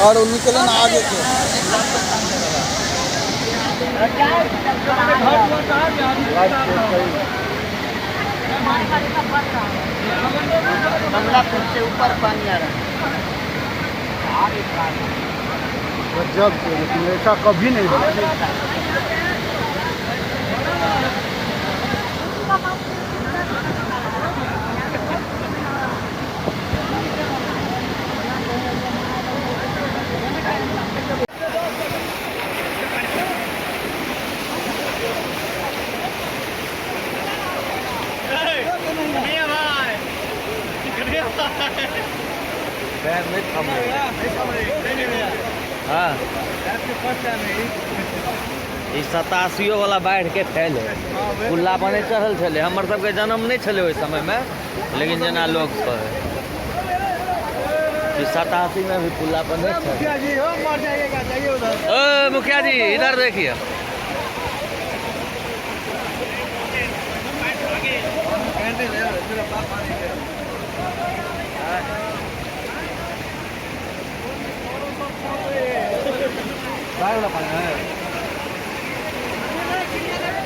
और वो निकले ना आगे के। कमलापुर से ऊपर पानी आ रहा है। गजब के, लेकिन ऐसा कभी नहीं हुआ। पैर नहीं थम रहे। हाँ, ई 87 वाला बाढ़ि के फैल है, पुल्ला पर नहि चढ़ल छलै। हमर सबके जन्म नहि छलै ओहि समयमे, लेकिन जेना लोग कहै कि 87 में भी पुल्ला पर नहीं चढ़ल। मुखिया जी हो, मर जाइएगा, जाइए उधर। ओ मुखिया जी, इधर देखिए।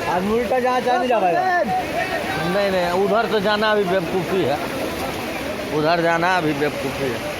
आज उल्टा जहाँ चाहे नहीं जा पाएगा। नहीं नहीं, उधर तो जाना अभी बेवकूफ़ी है, उधर जाना अभी बेवकूफ़ी है।